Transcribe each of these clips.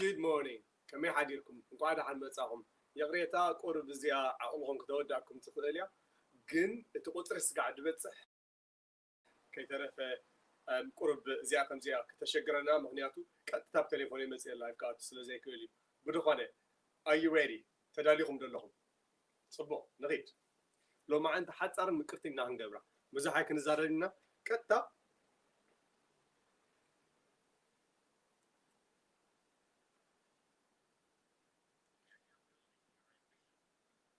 Good morning. ከመይ ሓዲርኩም? እንኳዕ ደሓን መጻኹም። ይቕሬታ፣ ቁሩብ እዚኣ ዓቕልኹም ክተወዳእኩም ትኽእል እያ፣ ግን እቲ ቁጽሪ ስጋዕ ድበጽሕ ከይተረፈ፣ እም፣ ቁሩብ እዚኣ ከምዚኣ ክተሸግረና፣ ምኽንያቱ ቀጥታ ኣብ ቴሌፎን መጽእ ላይቭ ክኣቱ ስለ ዘይክእል እዩ። ብድኾነ፣ are you ready? ተዳሊኹም ዶ ኣለኹም? ጽቡቕ፣ ንኺድ። ሎማዓንቲ ሓጻርን ምቅርትን ኢና ክንገብራ። ብዙሕ ኣይክንዛረብ ኢና። ቀጥታ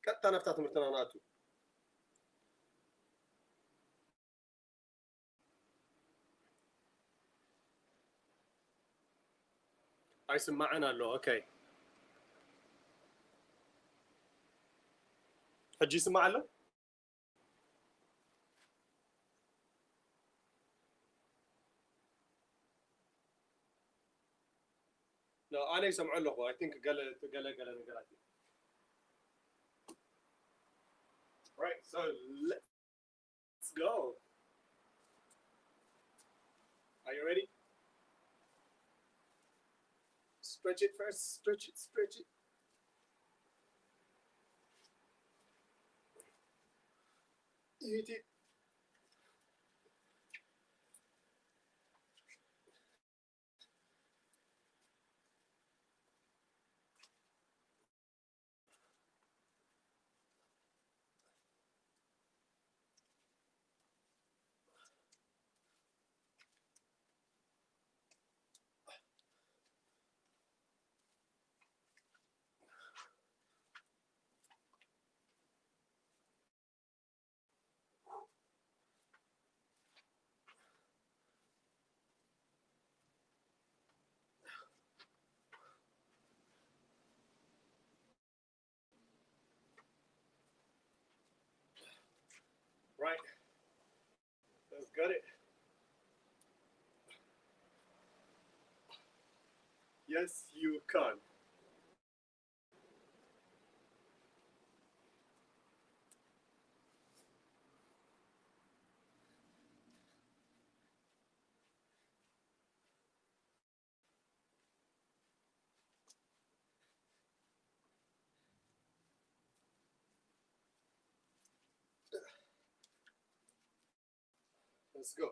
ቀጥታ ናብታ ትምህርትና ንኣቱ። ኣይስማዕን ኣሎ። ኦኬ፣ ሕጂ ይስማዕ ኣሎ? No, ኣነ ይሰምዖ ኣለኹ። I think ገለ ገለ ገለ ነገራት እዩ። Right, so let's go. Are you ready? Stretch it first. Stretch it, stretch it. Eat it. Right. Let's gut it. Yes, you can. Let's go.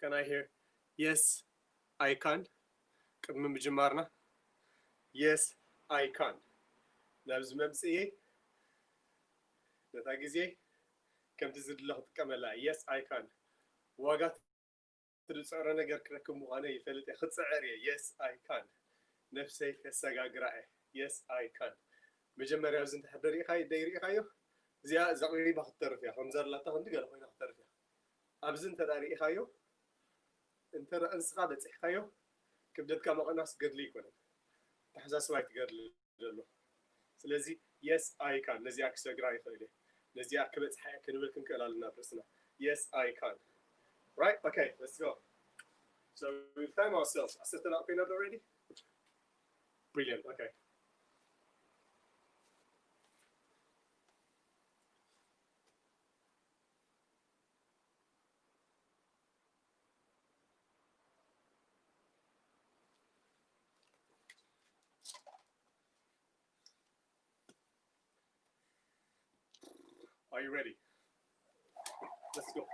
Can I hear? Yes, I can. ቅድሚ ምጅማርና፣ yes, I can። ናብዚ መምፅእየይ ነታ ግዜ ከምቲ ዝድለ ክጥቀመላ። Yes, I can። ዋጋ ትጽዕሮ ነገር ክረክብ ምዃነ ይፈልጥ እየ። ክጽዕር እየ። Yes, I can። ነፍሰይ ከሰጋግራ እየ። Yes, I can። መጀመርያ ኣብዚ እንድሕር ደሪእኻዮ፣ ደይሪእኻዮ፣ እዚኣ ዘቕሪባ ክትተርፍ እያ። ከም ዘላታ ክንዲ ገለ ኮይና ክትተርፍ እያ። ኣብዚ እንተ ደኣ ርኢኻዮ፣ እንተ ደኣ ንስኻ በጺሕካዮ፣ ክብደትካ ምቕናስ ገድሊ ኣይኮነን። ኣተሓሳስባ እዩ እቲ ገድሊ ዘሎ። ስለዚ፣ yes, I can። ነዚኣ ክሰግራ ይኽእል እየ። ነዚኣ ክበጽሓ እየ ክንብል ክንክእል ኣለና ኣብ ርእስና። Yes, I can. Right? Okay, let's go. So we've timed ourselves. ዓሰርተ ደቂቕ ኮይና ዶ already? Brilliant. Okay. Are you ready? Let's go.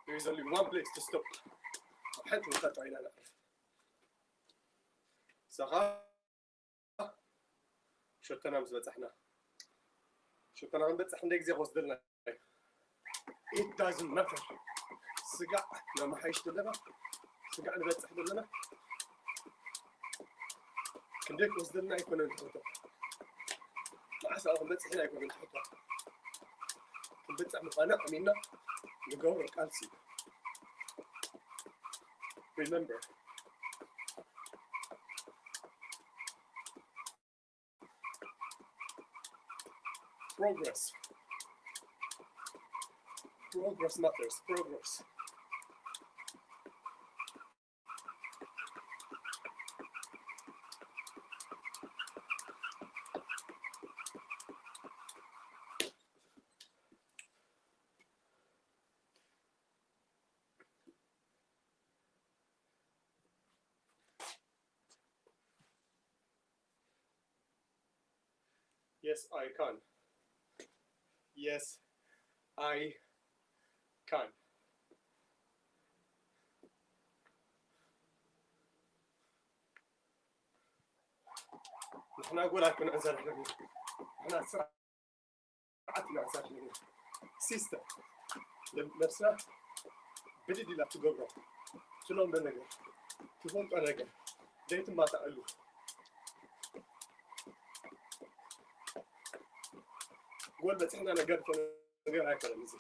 There is only one place to stop. ኣብ ሓንቲ ቦታ ጥራይ ኢና ነዕርፍ። ንሳኻ ሸቶና ምስ በጻሕና፣ ሸቶና ክንበጽሕ ክንደይ ግዜ ክወስደልና? It doesn't matter። ስጋዕ ነመሓይሽ ዘለና፣ ስጋዕ ንበጽሕ ዘለና፣ ክንደይ ክወስደልና ኣይኮነን ትሕቶ። መዓስ ኣብኡ ክንበጽሕ ኢና ኣይኮነን ትሕቶ። ክንበጽሕ ምዃና ኣሚንና ንገብሮ ቃልሲ። Remember። Progress. Progress matters. Progress. Yes, I can. Yes, I can. ንሕና ጎል ኣይኮነ እንሰርሕ ዘለና። ንሕና ስራሕ ስርዓት ኢና ንሰርሕ ዘለና። ሲስተም ነብስና ብድድ ኢላ ትገብሮ፣ ትለምዶ ነገር፣ ትፈልጦ ነገር ዘይትማታኣሉ። ጎል በፂሕና ነገር ነገር ኣይኮነን እዚ።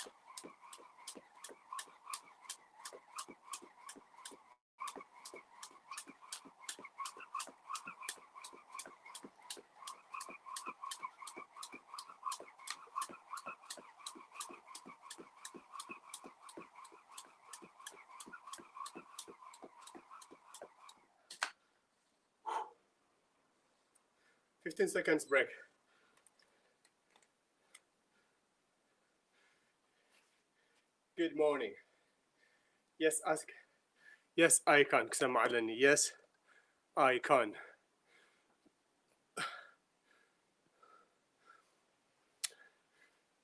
Fifteen seconds break. Good morning. Yes, ask. Yes, I can. ክሰማዕ ኣለኒ። Yes, I can.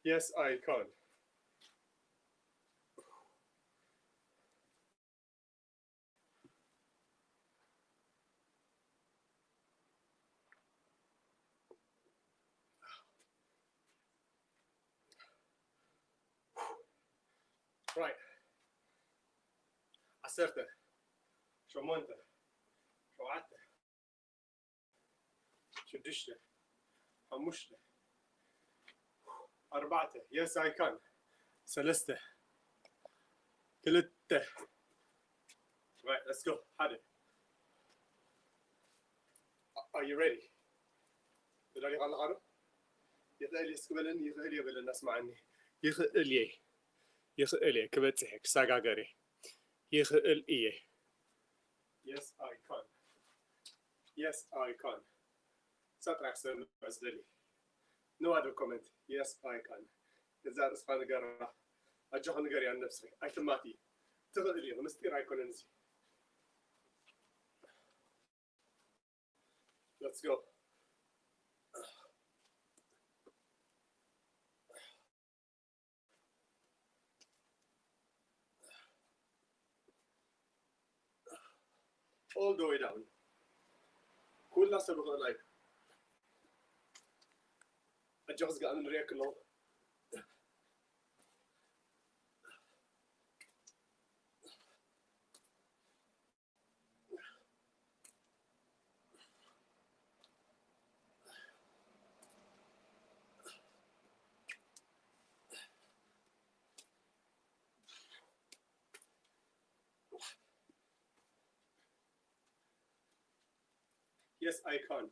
Yes, I can. Right. ዓሰርተ፣ ሸሞንተ፣ ሸውዓተ፣ ሽዱሽተ፣ ሓሙሽተ፣ ኣርባዕተ፣ yes, I can። ሰለስተ፣ ክልተ፣ right, let's go። ሓደ። Are you ready? ተዳሊኻ ኣለኻ ዶ? ይኽእል እየ እስኪ በለኒ። ይኽእል እየ በለኒ፣ ኣስምዓኒ። ይኽእል እየ። ይኽእል እየ። ክበጽሕ እየ። ክሰጋገር እየ። ይኽእል እየ። Yes, I can. Yes, I can። ንሳ ጥራሕ ክሰምዕ ዝደሊ። No other comment. Yes, I can። እዛ ርእስኻ ንገራ። ኣጆኻ ንገርያ ንነብስኺ። ኣይትማቲ። ትኽእል ኢኺ። ምስጢር ኣይኮነን እዚ። Let's go. All the way down. ኩላ ሰብ ይኽእላ እዩ። ኣጆኻ ዝገኣም ንሪኦ ከለኹ። Yes, I can.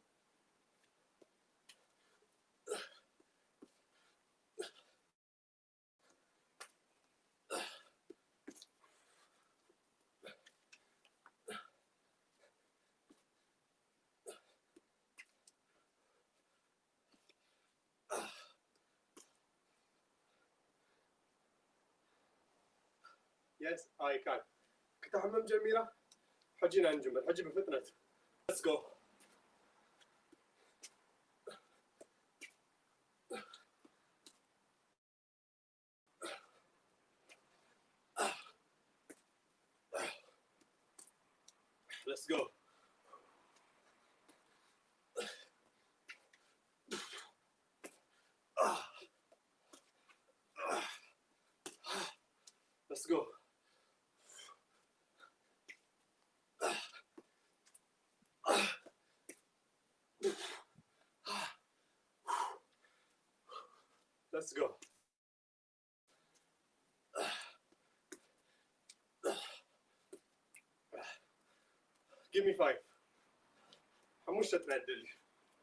Yes, I can. ክትሕመም ጀሚራ። ሕጂ ኢና ንጅምር። ሕጂ ብፍጥነት። Let's go. Let's go. Let's go. Let's go. Give me five. ሓሙሽተ ጥራይ ደሊ።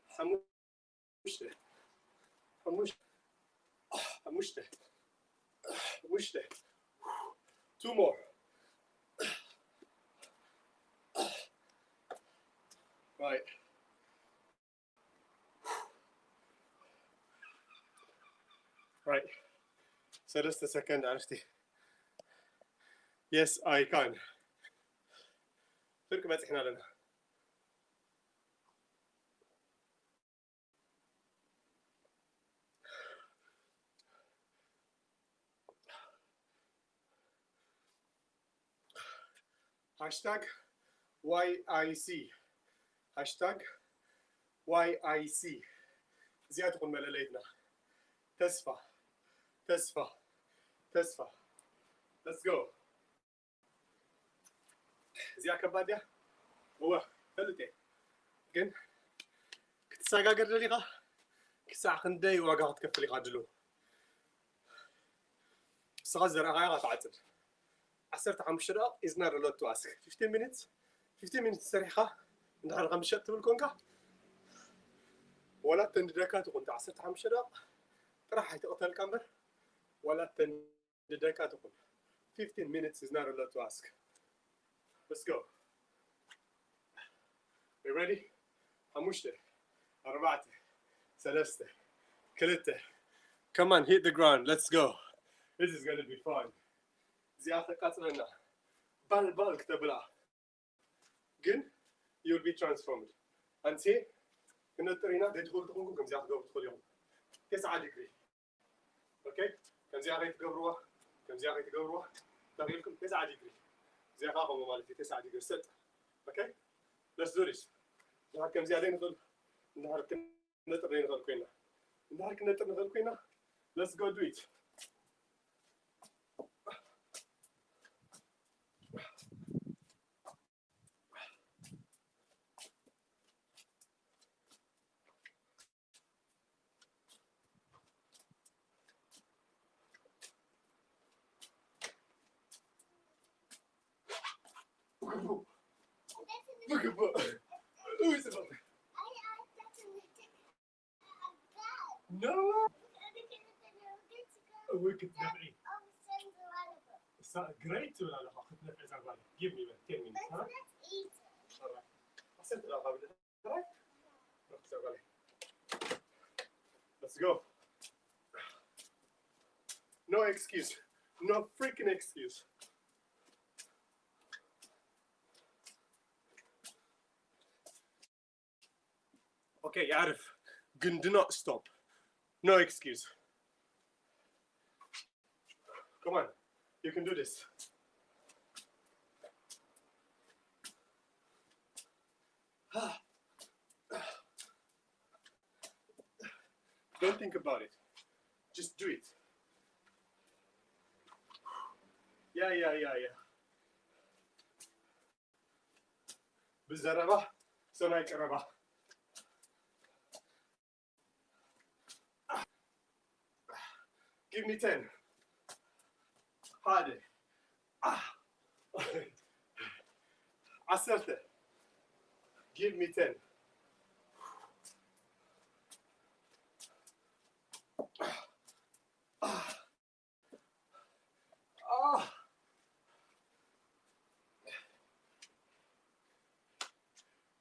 ሓሙሽተ። ሓሙሽተ። ሓሙሽተ። ሓሙሽተ። Two more. Right. Right. ሰለስተ ሰከንድ ኣንስቲ። Yes, I can. ፍርቂ በፂሕና ኣለና። ሃሽታግ ዋይ ኣይ ሲ። ሃሽታግ ዋይ ኣይ ሲ። እዚኣ ትኹን መለለይትና። ተስፋ፣ ተስፋ፣ ተስፋ። Let's go. እዚኣ ከባድ እያ። እወ፣ ፈልጥ እየ። ግን ክትሰጋገር ደሊኻ ክሳዕ ክንደይ ዋጋ ክትከፍል ኢኻ ድልው። ንስኻ ዝዘራእኻዮ ኢኻ ትዓጽድ። ዓሰርተ ሓሙሽተ ደቂቕ is not a lot to ask. Fifteen minutes፣ fifteen minutes ሰሪሕኻ እንድሕር ከም ሸጥ ትብል ኮንካ፣ ዋላ እተንድደካ ትኹን፣ እታ ዓሰርተ ሓሙሽተ ደቂቕ ጥራሕ ኣይትቕተልካ እምበር፣ ዋላ እተንድደካ ትኹን። Fifteen minutes is not a lot to ask. Let's go. You ready? ሓሙሽተ፣ ኣርባዕተ፣ ሰለስተ፣ ክልተ። Come on, hit the ground. Let's go. This is gonna be fun. እዚኣ ተቃጽለና። ባል ባል ክተብላ። ግን you will be transformed. ኣንሴ ክነጥር ኢና። ዘይትኽእሉ ተኾንኩም ከምዚኣ ክትገብሩ ትኽእሉ ኢኹም። ተስዓ ዲግሪ። ኦኬ? ከምዚኣ ከይትገብርዋ፣ ከምዚኣ ከይትገብርዋ። ተኽኢልኩም ተስዓ ዲግሪ። እዚኣ ከዓ ከምኡ ማለት እዩ፣ ተስዓ ዲግሪ ሰጥ። ኦኬ? Let's do this. እንድሕር ከምዚኣ ዘይንኽእል፣ እንድሕር ክንነጥር ዘይንኽእል ኮይና፣ እንድሕር ክንነጥር ንኽእል ኮይና፣ let's go do it. No. እውይ ክትነፍዒ። እሳ ግረይ ትብል ኣለኻ ክትነፍዒ እዛ ጓል። Give me ten minutes. Alright. ዓሰርተ ደቂቃ ብድሕሪ Let's go. No excuse. No freaking excuse. Okay, يعرف. Good, do not stop. No excuse. Come on. You can do this. Don't think about it. Just do it. Yeah, yeah, yeah, yeah. ብዘረባ ሰማይ ቀረባ። Give me ten. ሓደ። ዓሰርተ። Give me ten.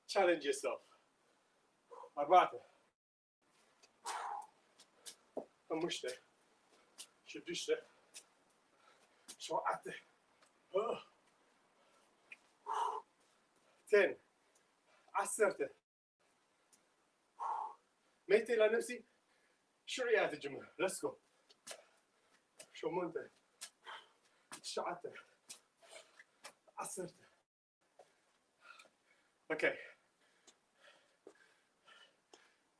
Challenge yourself. ኣርባዕተ፣ ሓሙሽተ፣ ሽዱሽተ፣ ሸውዓተ፣ ten፣ ዓሰርተ። መይተ ኢላ ነብሲ ሽዑ እያ ትጅምር። Let's go. ሸሞንተ፣ ትሽዓተ፣ ዓሰርተ። Okay.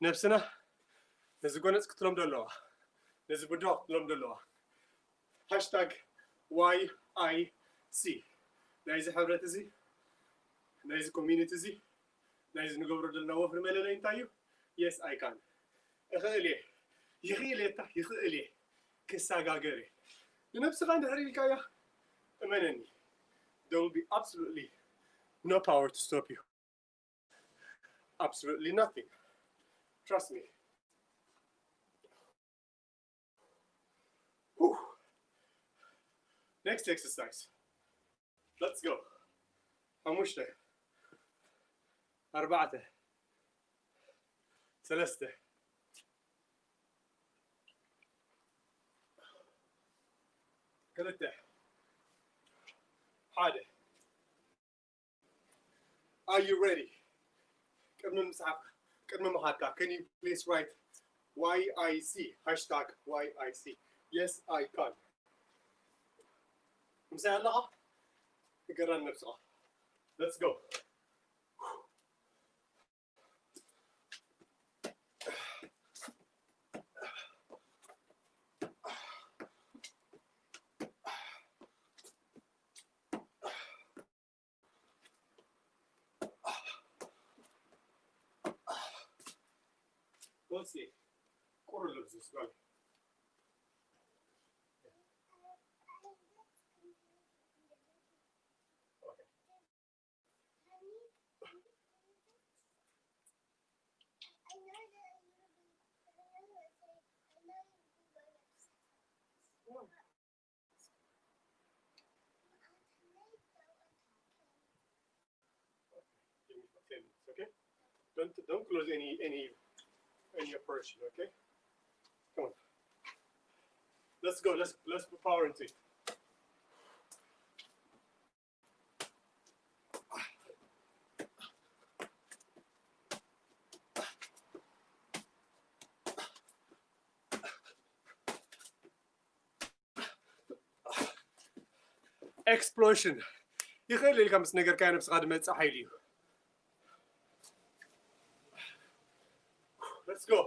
ነብስና ነዚ ጎነጽ ክትለምዶ ኣለዋ። ነዚ ብዶ ክትለምዶ ኣለዋ። ሃሽታግ ዋይ ኣይ ሲ። ናይዚ ሕብረት እዚ፣ ናይዚ ኮሚኒቲ እዚ፣ ናይዚ ንገብሮ ዘለና ወፍሪ መለለይ እንታይ እዩ? Yes I can። እኽእል እየ። ይኽእል እየ፣ ይኽእል እየ። ክሰጋገር እየ። ንነብስኻ እንድሕር ኢልካያ፣ እመነኒ፣ there will be absolutely no power to stop you. Absolutely nothing. Trust me. Whew. Next exercise. Let's go. ሓሙሽተ፣ ኣርባዕተ፣ ሰለስተ፣ ክልተ፣ ሓደ። Are you ready? ቅድሚ ምጽሓፍካ፣ ቅድሚ ምኻድካ፣ can you please write ዋይ ኣይ ሲ፣ ሃሽታግ ዋይ ኣይ ሲ? Yes I can። ምሳይ ኣለኻ? ንገራን ነብስኻ። Let's go. Let's see. ቁሩብ ልብስ ጓል። Give me ten minutes, okay? Don't don't close any any any operation, okay? Come on. Let's go. Let's let's put power into it. Explosion. ይኽእል ኢልካ ምስ ነገርካዮ ነብስኻ ዝመጽእ ሓይሊ እዩ። Let's go.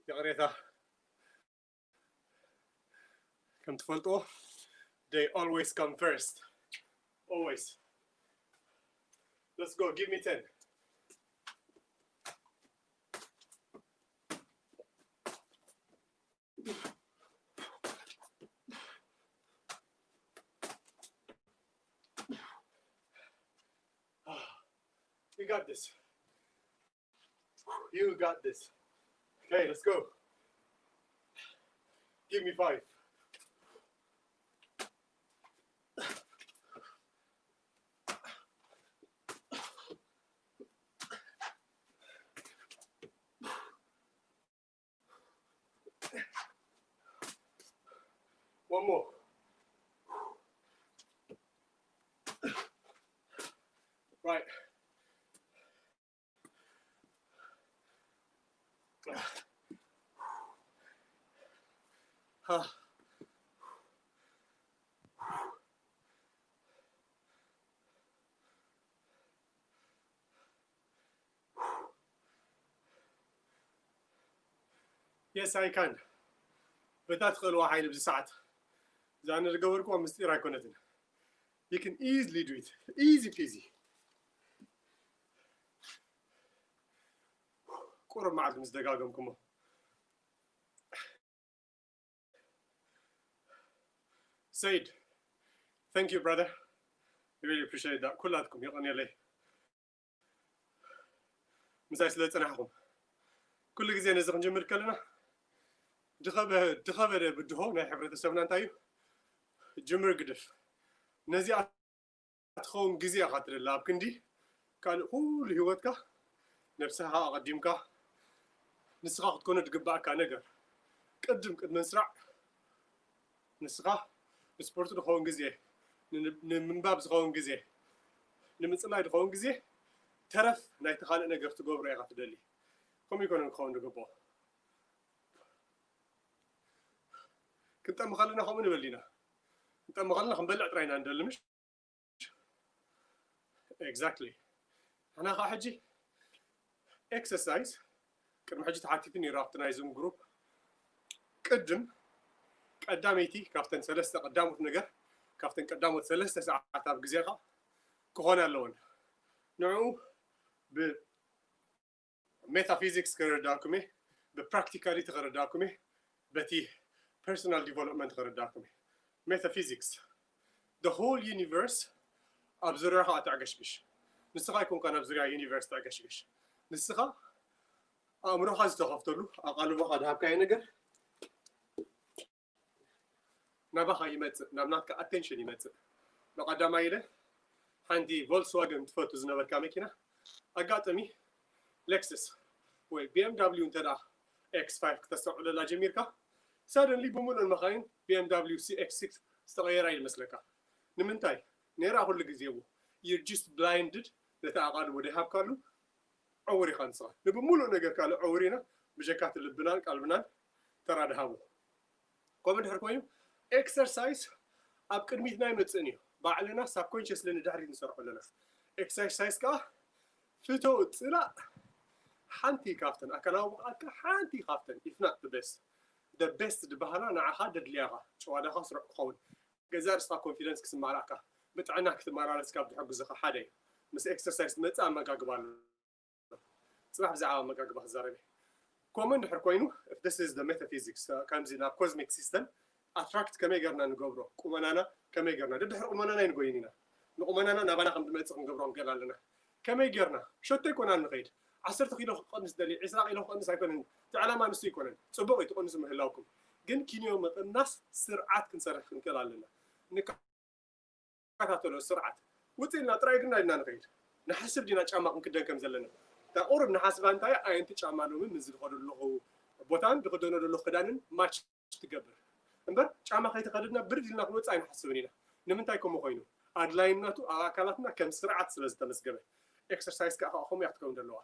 ይቕሬታ። ከም ትፈልጥዎ፣ they always come first. Always. Let's go. Give me ten. Ah, you got this. You got this. Okay, let's go. Give me five. One more. Right. Huh. Yes, I can. በታ ትኽእልዋ ሓይሊ ብዚ ሰዓት እዛ ንዝገበርኩዋ ምስጢር ኣይኮነትን። You can easily do it. Easy peasy. ቁሩብ መዓልቲ ምስ ደጋገምኩሞ። ሰይድ፣ thank you brother. Really appreciate that. ኩላትኩም የቐንየለይ ምሳይ ስለ ዝጸናሕኩም። ኩሉ ግዜ ነዚ ክንጅምር ከለና ድኸበ-፣ ድኸበደ ብድሆ ናይ ሕብረተሰብና እንታይ እዩ? ጅምር ግድፍ። ነዚኣ ትኸውን ግዜ ኢኻ ትደሊ። ኣብ ክንዲ ካልእ ኩሉ ህይወትካ ነብስኻ ኣቐዲምካ ንስኻ ክትኮኖ ዝግባእካ ነገር ቅድም ቅድሚ ምስራዕ ንስኻ ንስፖርት ዝኸውን ግዜ፣ ን-፣ ንምንባብ ዝኸውን ግዜ፣ ንምጽላይ ዝኸውን ግዜ ተረፍ ናይቲ ካልእ ነገር ትገብሮ ኢኻ ትደሊ። ከምኡ ይኮነን ክኸውን ዝግብኦ። ክንጠሚ ከለና ከምኡ ንበል ኢና። ክንጠሚ ከለና ክንበልዕ ጥራይ ኢና ንደሊ፣ ምሽ? Exactly. ንሕና ከዓ ሕጂ ኤክሰርሳይዝ ቅድሚ ሕጂ ተሓቲቱ ነይሩ ኣብቲ ናይ ዙም ግሩፕ። ቅድም ቀዳመይቲ ካብተን ሰለስተ ቀዳሞት ነገር፣ ካብተን ቀዳሞት ሰለስተ ሰዓት ኣብ ግዜኻ ክኾና ኣለወን። ንዕኡ ብሜታፊዚክስ ከረዳእኩም እየ፣ ብፕራክቲካሊቲ ከረዳእኩም እየ፣ በቲ ፐርሶናል ዲቨሎፕመንት ከረዳእኩም እየ። ሜታፊዚክስ፣ the whole universe ኣብ ዙርያኻ ተዕገሽግሽ። ንስኻ ኣይኮንካን ኣብ ዙርያ ዩኒቨርስ ተዕገሽግሽ። ንስኻ ኣእምሮኻ ዝተኸፍተሉ፣ ኣቓልቦኻ ዝሃብካዮ ነገር ናባኻ ይመጽእ፣ ናብ ናትካ ኣቴንሽን ይመጽእ። ብቐዳማይ ኢለ ሓንቲ ቮልስዋገን ትፈቱ ዝነበርካ መኪና፣ ኣጋጣሚ ሌክስስ ወይ ቢ ኤም ዳብሊው እንተ ደኣ ኤክስ ፋይቭ ክተስተውዕለላ ጀሚርካ፣ ሳደንሊ ብምሉእን መኻይን ቢ ኤም ዳብሊው ሲ ኤክስ ሲክስ ዝተቐየራ ይመስለካ። ንምንታይ? ነይራ ኩሉ ግዜ እዎ። You're just blinded፣ ነቲ ኣቓልቦ ዘይሃብካሉ ዕውር ኢኻ ንስኻ። ንብምሉእ ነገር ካልእ ዕውር ኢና፣ ብጀካ እቲ ልብናን ቀልብናን ተራ ድሃቦ። ከምኡ እንድሕር ኮይኑ፣ ኤክሰርሳይዝ ኣብ ቅድሚትና ኣይመጽእን እዩ። ባዕልና ሳብኮንሽስሊ ንድሕሪት ንሰርሖ ኣለና። ኤክሰርሳይዝ ከኣ ፍቶ ጽላእ ሓንቲ ካብተን ኣካላዊ ብቕዓትካ ሓንቲ ካብተን፣ if not the best፣ the best ዝበሃላ ንዓኻ ደድልያኻ፣ ጭዋዳኻ ስሩዕ ክኸውን፣ ገዛእ ርእስኻ ኮንፊደንስ ክስማዕላዕካ፣ ብጥዕና ክትመላለስ ካብ ዝሕግዙኻ ሓደ እዩ። ምስ ኤክሰርሳይዝ ዝመጽእ ኣመጋግባ ኣሎ። ጽባሕ ብዛዕባ ኣመጋግባ ክዛረብ እየ። ከምኡ እንድሕር ኮይኑ፣ if this is the metaphysics፣ ከምዚ ናብ ኮዝሚክ ሲስተም ኣትራክት ከመይ ጌርና ንገብሮ፣ ቁመናና ከመይ ጌርና፣ ደድሕሪ ቁመናና ኣይንጎይን ኢና። ንቁመናና ናባና ከም ዝመጽእ ክንገብሮ ንክእል ኣለና። ከመይ ጌርና? ሸቶ ኣይኮናን ንኸይድ። ዓሰርተ ኪሎ ክቐንስ ደሊ፣ ዕስራ ኪሎ ክቐንስ ኣይኮነን። እቲ ዕላማ ንሱ ኣይኮነን። ጽቡቕ እዩ ትቐንሱ ምህላውኩም። ግን ኪንዮ ምቕናስ ስርዓት ክንሰርሕ ክንክእል ኣለና። ንከታተሎ ስርዓት። ውጽእ ኢልና ጥራይ ግና ኢልና ንኸይድ። ንሓስብ ዲና ጫማ ክንክደን ከም ዘለና? እታ ቁሩብ ንሓስባ እንታይ ኣየንቲ ጫማ ሎሚ ምስ ዝኸዶ ዘለኹ ቦታን ዝኽደኖ ዘለኹ ክዳንን ማች ትገብር። እምበር ጫማ ከይተኸደድና ብርድ ኢልና ክንወጽእ ኣይንሓስብን ኢና። ንምንታይ ከምኡ ኮይኑ? ኣድላይነቱ ኣብ ኣካላትና ከም ስርዓት ስለ ዝተመዝገበ። ኤክሰርሳይዝ ከኣ ከምኡ እያ ክትከውን ዘለዋ።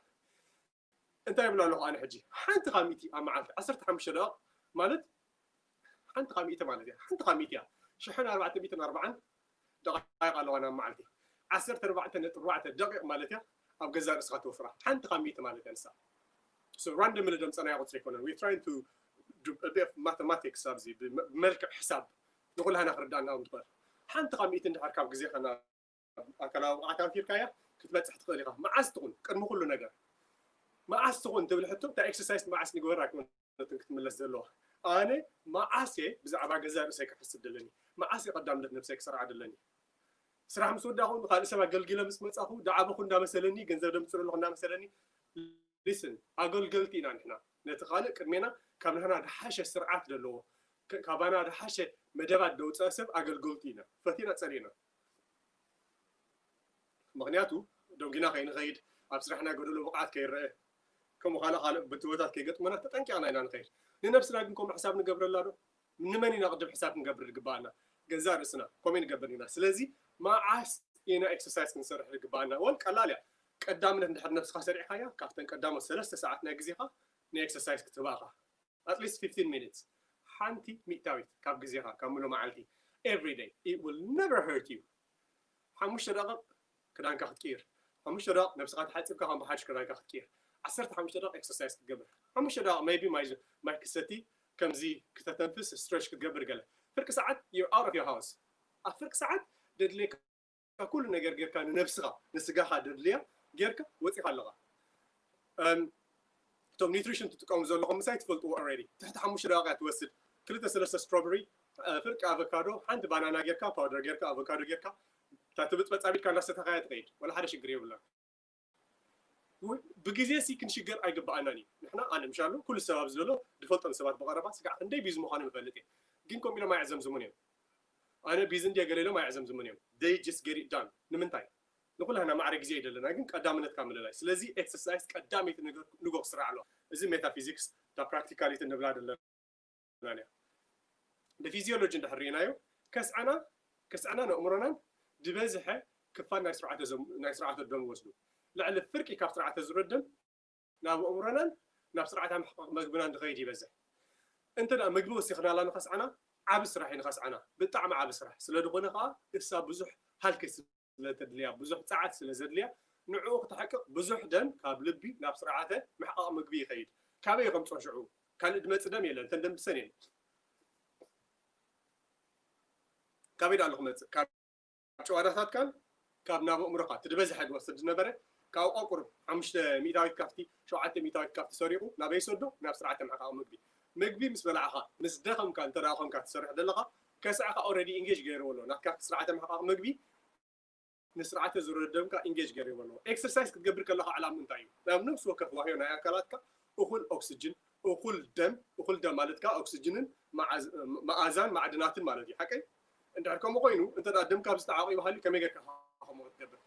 እንታይ ይብል ኣለኹ ኣነ ሕጂ? ሓንቲ ካብ ሚእቲ ኣብ መዓልቲ፣ ዓሰርተ ሓሙሽተ ደቂቕ ማለት፣ ሓንቲ ካብ ሚእቲ ማለት እያ። ሓንቲ ካብ ሚእቲ እያ። ሽሕን ኣርባዕተ ሚእትን ኣርባዓን ደቓይቕ ኣለዋ ናብ መዓልቲ። ዓሰርተ ኣርባዕተ ነጥቢ ኣርባዕተ ደቂቕ ማለት እያ ኣብ ገዛእ ርእስኻ ተወፍራ። ሓንቲ ካብ ሚእቲ ማለት እያ ንሳ። So ራንደምሊ ደምጸናያ ቁጽሪ ኣይኮነን። We trying to do a bit of mathematics ኣብዚ ብመ-፣ ብመልክዕ ሕሳብ ንኹላህና ክርዳእና ከም ትኽእል። ሓንቲ ካብ ሚእቲ እንድሕር ካብ ግዜኻ ናብ ኣካላዊ ብቕዓት ኣንፊርካያ ክትበጽሕ ትኽእል ኢኻ። መዓስ ትኹን፣ ቅድሚ ኩሉ ነገር። መዓስ ትኹን ትብል ሕቶ፣ እታ ኤክሰርሳይዝ መዓስ ንግበር ኣይኮነትን ክትምለስ ዘለዋ። ኣነ መዓስ እየ ብዛዕባ ገዛእ ርእሰይ ክሕስብ ደለኒ? መዓስ እየ ቀዳምነት ነብሰይ ክሰርዓ ደለኒ? ስራሕ ምስ ወዳኹ፣ ንኻልእ ሰብ ኣገልጊለ ምስ መጻኹ፣ ዳዕበኹ እንዳመሰለኒ፣ ገንዘብ ደምጽእ ኣለኹ እንዳመሰለኒ፣ ሊስን፣ ኣገልገልቲ ኢና ንሕና። ነቲ ካልእ ቅድሜና ካብ ንሕና ዝሓሸ ስርዓት ዘለዎ፣ ከ-፣ ካባና ዝሓሸ መደባት ደውፀእ ሰብ ኣገልገልቲ ኢና። ፈቲና ጸሊእና። ምኽንያቱ ደንጊና ከይንኸይድ፣ ኣብ ስራሕና ጎደሎ ብቕዓት ከይረአ፣ ከምኡ ካልእ ካልእ ብድሆታት ከይገጥመና ተጠንቂቕና ኢና ንኸይድ። ንነብስና ግን ከምኡ ሕሳብ ንገብረላ ዶ? ንመን ኢና ቅድም ሕሳብ ክንገብር ዝግባኣና? ገዛእ ርእስና። ከምኡ ንገብር ኢና። ስለዚ መዓስ ኢና ኤክሰርሳይዝ ክንሰርሕ ዝግባኣና? ወል ቀላል እያ። ቀዳምነት እንድሕር ነብስኻ ሰሪዕካያ፣ ካብተን ቀዳሞት ሰለስተ ሰዓት ናይ ግዜኻ ንኤክሰርሳይዝ ክትህባ ኢኻ። At least fifteen minutes። ሓንቲ ሚእታዊት ካብ ግዜኻ፣ ካብ ምሉእ መዓልቲ። Every day. It will never hurt you። ሓሙሽተ ደቂቕ ክዳንካ ክትቅይር። ሓሙሽተ ደቂቕ ነብስኻ ተሓጺብካ ከም ብሓድሽ ክዳንካ ክትቅይር። ዓሰርተ ሓሙሽተ ደቂቕ ኤክሰርሳይዝ ክትገብር። ሓሙሽተ ደቂቕ maybe ማይ፣ ማይ ክሰቲ፣ ከምዚ ክተተንፍስ፣ ስትረች ክትገብር፣ ገለ ፍርቂ ሰዓት you're out of your house። ኣብ ፍርቂ ሰዓት ደድልየካ ኩሉ ነገር ጌርካ፣ ንነብስኻ፣ ንስጋኻ ደድልያ ጌርካ ወፂኻ ኣለኻ። እም፣ እቶም ኒትሪሽን ትጥቀሙ ዘለኹም ምሳይ ትፈልጥዎ ኦልሬዲ። ትሕቲ ሓሙሽተ ደቂቃ ትወስድ። ክልተ ሰለስተ ስትሮበሪ፣ እ፣ ፍርቂ ኣቮካዶ፣ ሓንቲ ባናና ጌርካ፣ ፓውደር ጌርካ፣ ኣቮካዶ ጌርካ፣ እታ ትብጥበጥ ጻቢድካ እናሰተኻያ ትኸይድ። ወላ ሓደ ሽግር የብላን። ው-፣ ብግዜ ሲ ክንሽገር ኣይግብኣናን እዩ። ንሕና፣ ኣነ ምሻሉ ኩሉ ሰብ ኣብዚ ዘሎ ዝፈልጦም ሰባት ብቐረባ ስጋዕ ክንደይ ቢዚ ምዃኖም እፈልጥ እየ። ግን ከምኡ ኢሎም ኣየዕዘምዝሙን እዮም። ኣነ ቢዚ እንድየ ገለ ኢሎም ኣየዕዘምዝሙን እዮም። They just get it done። ንምንታይ? ንኩላህና ማዕረ ግዜ እዩ ዘለና፣ ግን ቀዳምነትካ ምልላይ። ስለዚ ኤክሰርሳይዝ ቀዳመይቲ ነገር ንጎ ክስራሕ ኣለዎ። እዚ ሜታፊዚክስ፣ እታ ፕራክቲካሊቲ ንብላ ዘለና እያ። ብፊዚዮሎጂ እንድሕር ርኢናዮ፣ ከስዐና፣ ከስዐና ንኣእምሮናን ዝበዝሐ ክፋል ናይ ስርዓተ ዘም-፣ ናይ ስርዓተ ደም ይወስዱ። ልዕሊ ፍርቂ ካብ ስርዓተ ዝረደም ናብ ኣእምሮናን ናብ ስርዓተ ምሕቃቕ መግብናን ዝኸይድ ይበዝሕ። እንተ ደኣ ምግቢ ወሲኽናላ ንኸስዐና፣ ዓቢ ስራሕ እዩ ንኸስዐና፣ ብጣዕሚ ዓቢ ስራሕ። ስለ ዝኾነ ከኣ እሳ ብዙሕ ሃልኪ ስለ ተድልያ፣ ብዙሕ ጸዓት ስለ ዘድልያ፣ ንዕኡ ክተሕቅቕ ብዙሕ ደም ካብ ልቢ ናብ ስርዓተ ምሕቃቕ ምግቢ ይኸይድ። ካበይ ከምጽኦ ሽዑ? ካልእ ድመጽእ ደም የለን፣ እተን ደም ብሰን እየን። ካበይ ደኣ ኣሎ ክመጽእ? ካብ ጭዋዳታትካን ካብ ናብ ኣእምሮኻ እቲ ዝበዝሐ ዝወስድ ዝነበረ፣ ካብ ኣቋቁር ሓሙሽተ ሚእታዊት ካብቲ፣ ሸውዓተ ሚእታዊት ካብቲ ሰሪቑ ናበይ ይሰዶ? ናብ ስርዓተ ምሕቃቕ ምግቢ። ምግቢ ምስ በላዕኻ፣ ምስ ደኸምካ እንተ ደኣ ኾንካ ትሰርሕ ዘለኻ፣ ከስዐኻ ኦልሬዲ ኢንጌጅ ገይርዎ ኣሎ። ናትካ ስርዓተ ምሕቃቕ ምግቢ ንስርዓተ ዝረደምካ ኢንጌጅ ገይርዎ ኣሎ። ኤክሰርሳይዝ ክትገብር ከለኻ ዕላምኡ እንታይ እዩ? ናብ ነፍሲ ወከፍ ዋህዮ ናይ ኣካላትካ እኹል ኦክስጅን፣ እኹል ደም፣ እኹል ደም ማለት ከኣ ኦክስጅንን መዓዝ-፣ መኣዛን ማዕድናትን ማለት እዩ። ሓቀይ? እንድሕር ከምኡ ኮይኑ፣ እንተ ደኣ ደምካ ኣብዚ ተዓቂቡ ሃልዩ ከመይ ጌርካ ኢኻ ከምኡ ክትገብር?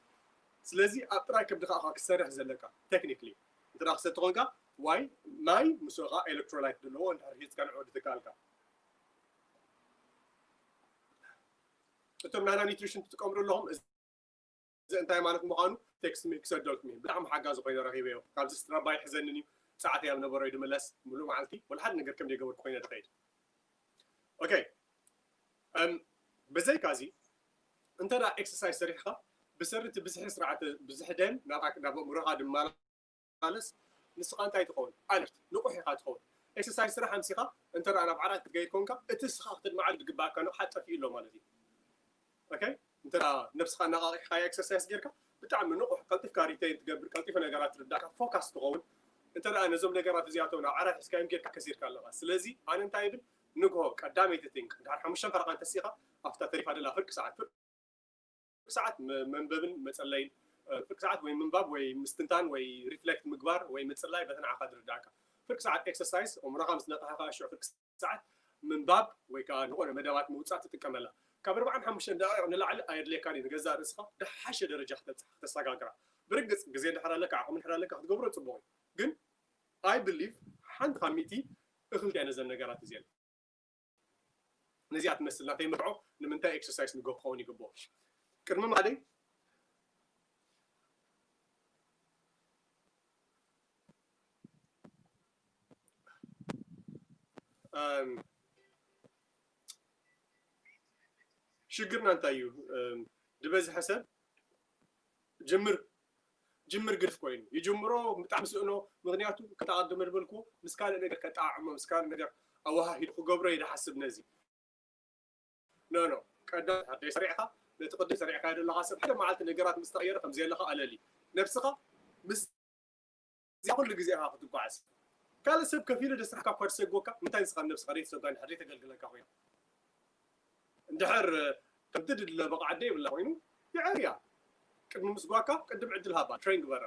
ስለዚ ኣብ ጥራይ ከብድኻ ኢኻ ክትሰርሕ ዘለካ፣ ቴክኒክሊ። እንተ ደኣ ክሰቲ ኾንካ፣ ዋይ፣ ማይ ምስ ኸኣ ኤሌክትሮላይት ዘለዎ እንድሕር ሂዝካ ንዕኡ ድትካልካ። እቶም ናህና ኒትሪሽን ትጥቀምሉ ኣለኹም፣ እዚ እንታይ ማለት ምዃኑ ቴክስት ሚ-፣ ክሰደልኩም እየ። ብጣዕሚ ሓጋዚ ኮይነ ረኺበዮ። ካብዚ ስትራባ ይሕዘንን እዩ። ጸዓት ኣብ ነበሮ ድምለስ፣ ሙሉእ መዓልቲ፣ ወላ ሓደ ነገር ከም ዘይገበርኩ ኮይነ ድኸይድ። ኦኬ። እም፣ ብዘይካዚ፣ እንተ ደኣ ኤክሰርሳይዝ ሰሪሕኻ፣ ብሰሪ እቲ ብዝሒ ስርዓተ፣ ብዝሒ ደም ናብ ኣክ-፣ ናብ ኣእምሮኻ ድማላ-፣ ማለስ ንስኻ እንታይ ትኸውን? ኣለርት፣ ንቑሕ ኢኻ ትኸውን። ኤክሰርሳይዝ ስራሕ ኣምሲኻ እንተ ደኣ ናብ ዓራት ክትገይድ ኮንካ፣ እቲ ንስኻ ክትድማዓሉ ዝግባኣካ ንቕሓት ጠፊኡ ኣሎ ማለት እዩ። ኦኬ? እንተ ደኣ ነብስኻ ኣነቓቒሕካያ ኤክሰርሳይዝ ጌርካ፣ ብጣዕሚ ንቑሕ፣ ቀልጢፍካ ሪቴን ትገብር፣ ቀልጢፈ ነገራት ትርዳእካ፣ ፎካስ ትኸውን። እንተ ደኣ ነዞም ነገራት እዚኣቶም ናብ ዓራት ሒዝካዮም ጌርካ ከሲርካ ኣለኻ። ስለዚ ኣነ እንታይ ይብል? ንግሆ ቀዳመይቲ ቲንግ፣ እንድሕር ሓሙሽተ ፈረቓ እንተሲኻ፣ ኣብታ ተሪፋ ደላ ፍርቂ ሰዓት፣ ፍርቂ ሰዓት መ-፣ መንበብን መጸለይን፣ እ፣ ፍርቂ ሰዓት ወይ ምንባብ ወይ ምስትንታን ወይ ሪፍሌክት ምግባር ወይ ምጽላይ በቲ ንዓኻ ዝርዳእካ። ፍርቂ ሰዓት ኤክሰርሳይዝ፣ ኣእምሮኻ ምስ ነቕሐ ከኣ ሽዑ ፍርቂ ሰዓት ምንባብ ወይ ከኣ ዝኾነ መደባት ምውጻእ ትጥቀመላ። ካብ ኣርብዓን ሓሙሽተን ደቂቕ ንላዕሊ ኣየድልየካን እዩ ንገዛእ ርእስኻ ዝሓሸ ደረጃ ክተብጽሕ፣ ክተሰጋግራ። ብርግጽ ግዜ እንድሕር ኣለካ፣ ዓቕሚ እንድሕር ኣለካ ክትገብሮ ጽቡቕ እዩ። ግን I believe ሓንቲ ካብ ሚእቲ እኽልቲ እያ ነዘን ነገራት እዚአን። ነዚኣ ትመስል ናተይ መርዖ ንምንታይ ኤክሰርሳይዝ ንጎ ክኸውን ይግብኦ? ቅድሚ ማለይ፣ እም፣ ሽግርና እንታይ እዩ? እም፣ ዝበዝሐ ሰብ ጅምር፣ ጅምር ግድፍ ኮይኑ ይጅምሮ፣ ብጣዕሚ ስእኖ። ምኽንያቱ፣ ከምቲ ኣቐድመ ዝበልክዎ፣ ምስ ካልእ ነገር ከጠዓዕሞ፣ ምስ ካልእ ነገር ኣወሃሂዱ ክገብሮ እዩ ዝሓስብ ነዚ። ኖ፣ ኖ፣ ቀዳም ሓደይ ሰሪዕኻ፣ ነቲ ቅድም ሰሪዕካዮ ዘለኻ ሰብ ሓደ መዓልቲ ነገራት ምስ ተቐየረ ከም ዘየለኻ ኣለሊ። ነብስኻ ምስ እዚኣ ኩሉ ግዜ ኢኻ ክትጓዓዝ። ካልእ ሰብ ከፊሉ ደስራሕካ እኳ ዝሰግወካ፣ እንታይ ንስኻ ንነብስኻ ዘይትሰጓ፣ እንድሕር ዘይተገልግለካ ኮይና? እንድሕር ከምቲ ድድለ ብቕዓት ዘይብላ ኮይኑ፣ ይዕርያ። ቅድሚ ምስጓካ፣ ቅድም ዕድል ሃባ፣ ትሬን ግበራ።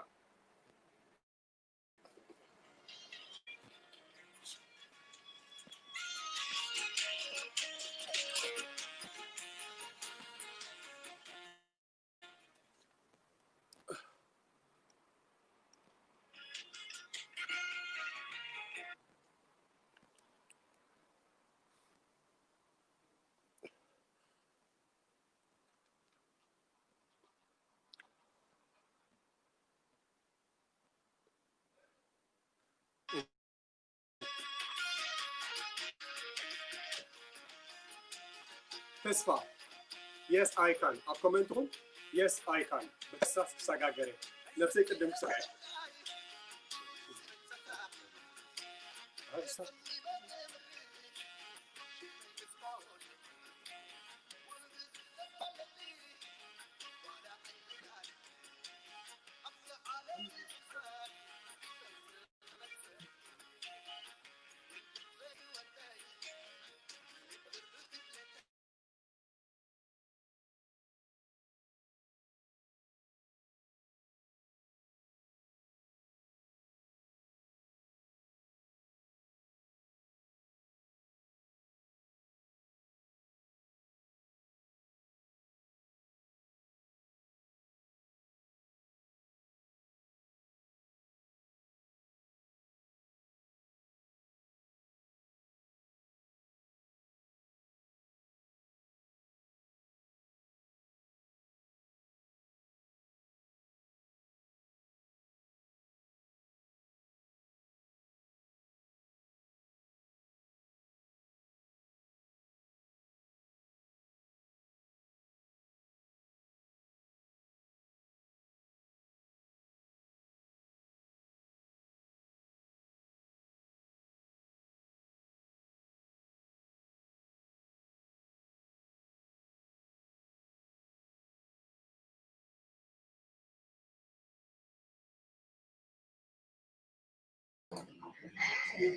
ተስፋ፣ yes I can። ኣብ ኮመንትኹም፣ yes I can። ብተስፋ ክሰጋገር እየ። ነብሰይ ቅድም ክሰርሕ እየ። You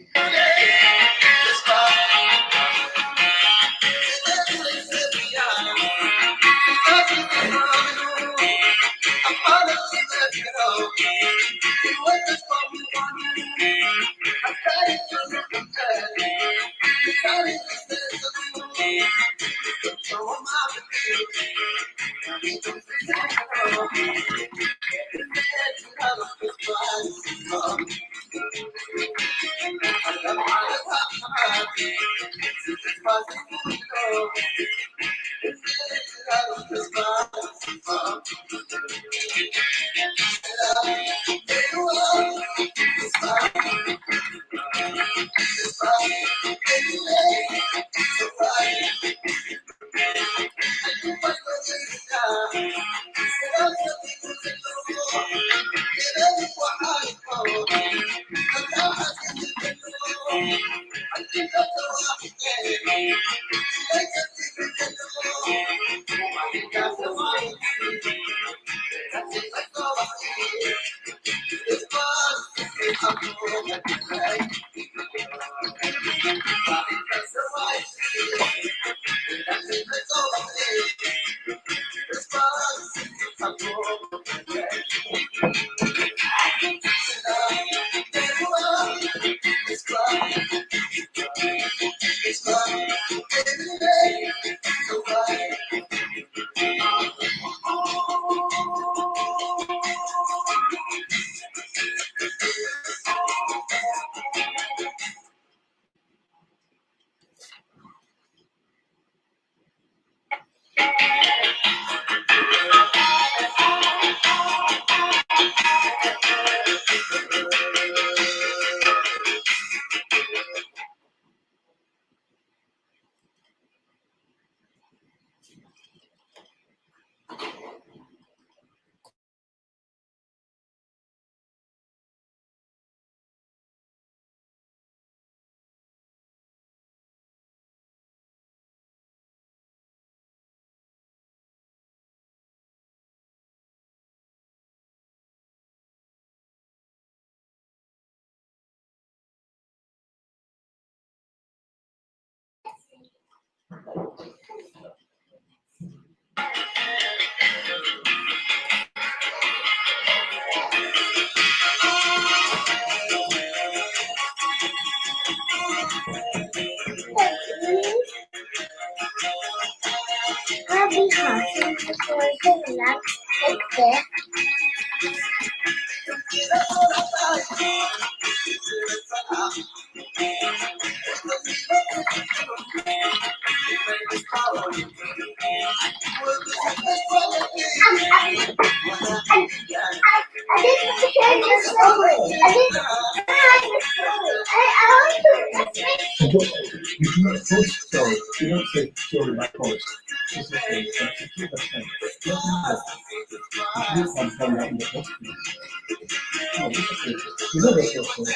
do not say story. You don't say story like this. This is a, a, a, a, you can find out in the book. No, this is it. You know the story.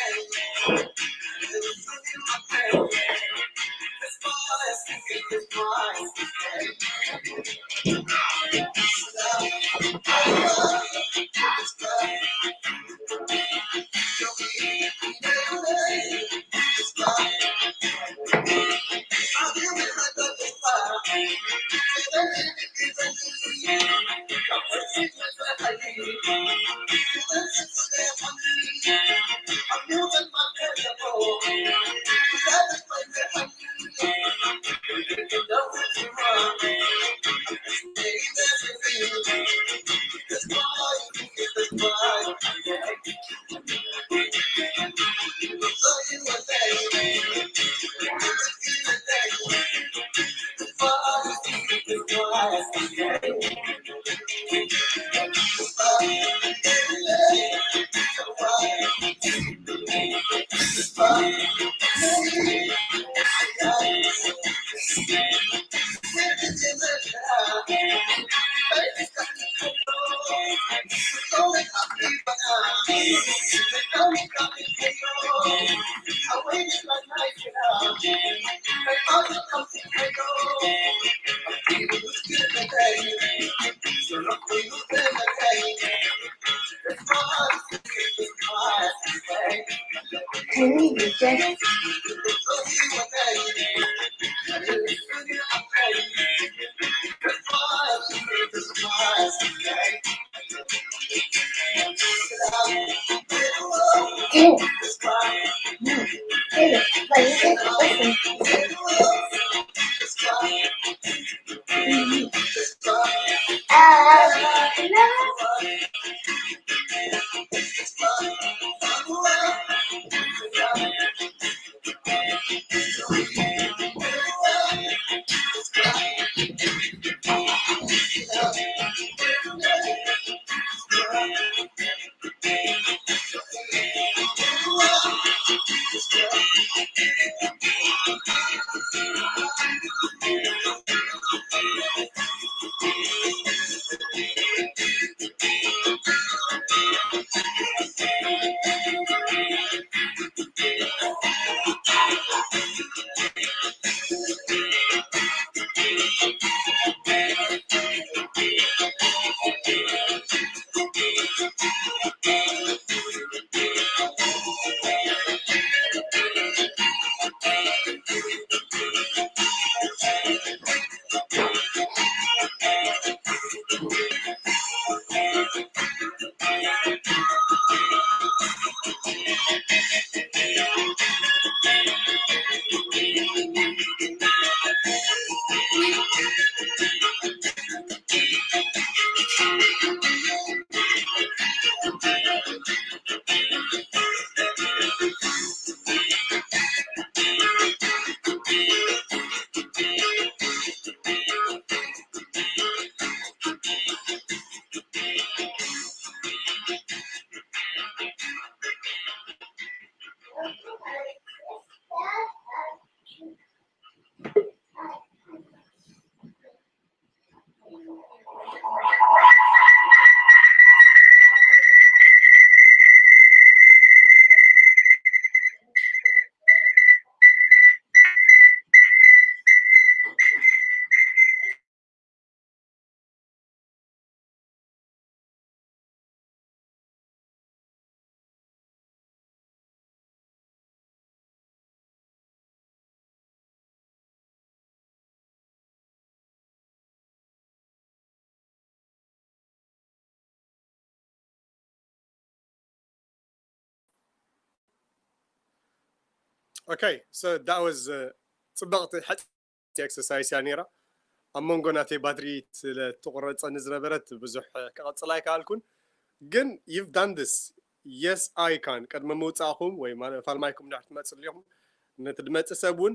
Okay, so that was uh, ጽብቕቲ ሓንቲ ኤክሰርሳይስ እያ ነይራ። ኣብ መንጎ ናተይ ባትሪ ስለ ትቑረጸኒ ዝነበረት ብዙሕ ክቐጽል ኣይከኣልኩን። ግን you've done this. Yes, I can. ቅድሚ ምውጻእኩም ወይ ማለት ፋልማይኩም ድሕሪ ትመጽእ ኣለኹም፣ ነቲ ድመጽእ ሰብ እውን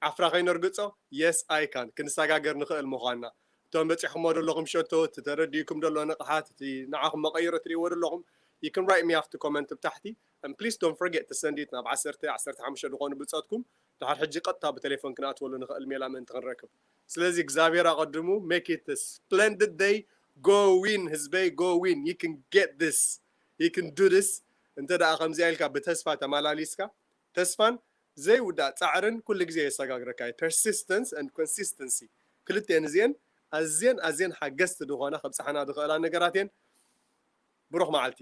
ዓፍራ ከይነርግጾ፣ yes, I can። ክንሰጋገር ንኽእል ምዃንና። እቶም በጺሕኩሞ ዘለኹም ሸቶ፣ እቲ ተረዲእኩም ዘሎ ንቕሓት፣ እቲ ንዓኹም መቐይሮ ትርእይዎ ዘለኹም፣ you can write me ኣብቲ ኮመንት ብታሕቲ። And please don't forget to send it ናብ ዓሰርተ፣ ዓሰርተ ሓሙሽተ ዝኾኑ ብጾትኩም። ድሓር ሕጂ ቀጥታ ብቴሌፎን ክንኣትወሉ ንኽእል ሜላ ምእንቲ ክንረክብ። ስለዚ እግዚኣብሔር ኣቐድሙ። Make it a splendid day. Go win ህዝበይ፣ go win. You can get this. You can do this. እንተ ደኣ ከምዚኣ ኢልካ ብተስፋ ተማላሊስካ፣ ተስፋን ዘይውዳእ ጻዕርን ኩሉ ግዜ የሰጋግረካ እዩ። Persistence and consistency ክልቲኤን እዚኤን ኣዝየን ኣዝየን ሓገዝቲ ዝኾና ከብጽሓና ዝኽእላ ነገራት እየን። ብሩኽ መዓልቲ።